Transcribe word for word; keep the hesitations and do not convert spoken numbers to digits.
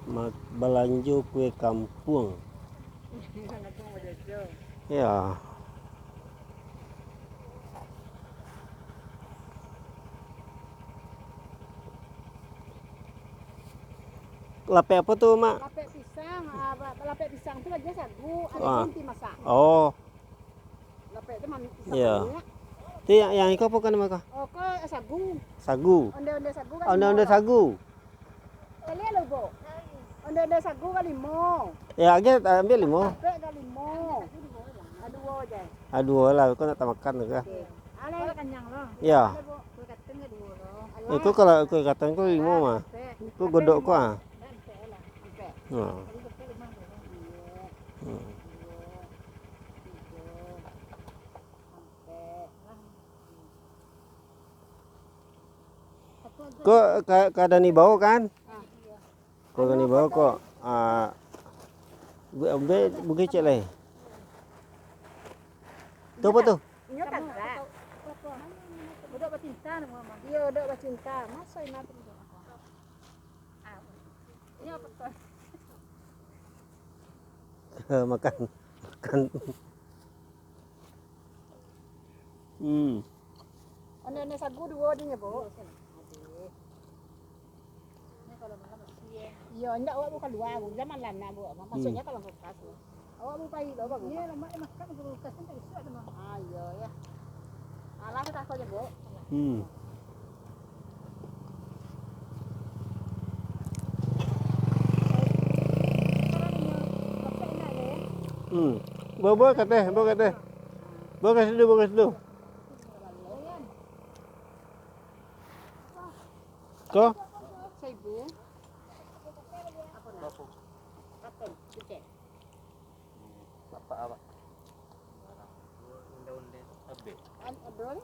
Ma-, balanjo kue kampuang. Ya. Lapek apo tu, Mak? Lapek pisang, ah, ba-, lapek pisang tu ajo sagu, ado Wah. Inti masak. Oh. Lapek tu mami pisang Iya. Banyak. Tu yang, yang iko apo kan nama ko? Oh, ko sagu. Sagu. Onde-onde sagu kan Onde-onde limo. Sagu. Kali lo, Bo. Onde-onde sagu ka limo. Ya, agiah ambiak limo. Lapek ka limo. Ah, duo je. Ah, duo lah, ko nak tamakan tu ka. Okey. Alai. Kalau kenyang lo. Ya. Alai, Bo. Kue katang ka duo lo. Iko kalau kue katang ko limo mah. Lapek. Ko godok ko ah. Lapek lah. Lapek. Ha. Jadi lapek limo lo. Iya. Hmm. Duo. Tigo. Lapek lah. Ko ka, ka Dani bao kan? Ah, iya. Ko Dani bao ko, ah, bu-, ambe bukecek lai. Tu apo tu? Inyo tagak. Budak bacinta namo mah. Iyo, budak bacinta. Maso inyo tu. Ah, inyo apo tu? Makan, makan. Hmm. Onde-onde sagu duo dinyo, Bu. Iyo, indak awak bu kalua, Bu. Jan malam nak, Bu. Maksudnyo kalau kulkas, Bu. Awak bu pai lo, bagus. Iyo, lamak makan, kulkas kan tak isuak tu, Bang. Ah, iyo, ya. Alah, kita kau je, Bu. Hmm. Bawa, bawa ka ateh, bawa ka ateh. Bawa ka situ, bawa ka situ. Ko? Saibu. Apo nak? Katen, kecek. Bapak awak. Onde-onde. An-, ado ni?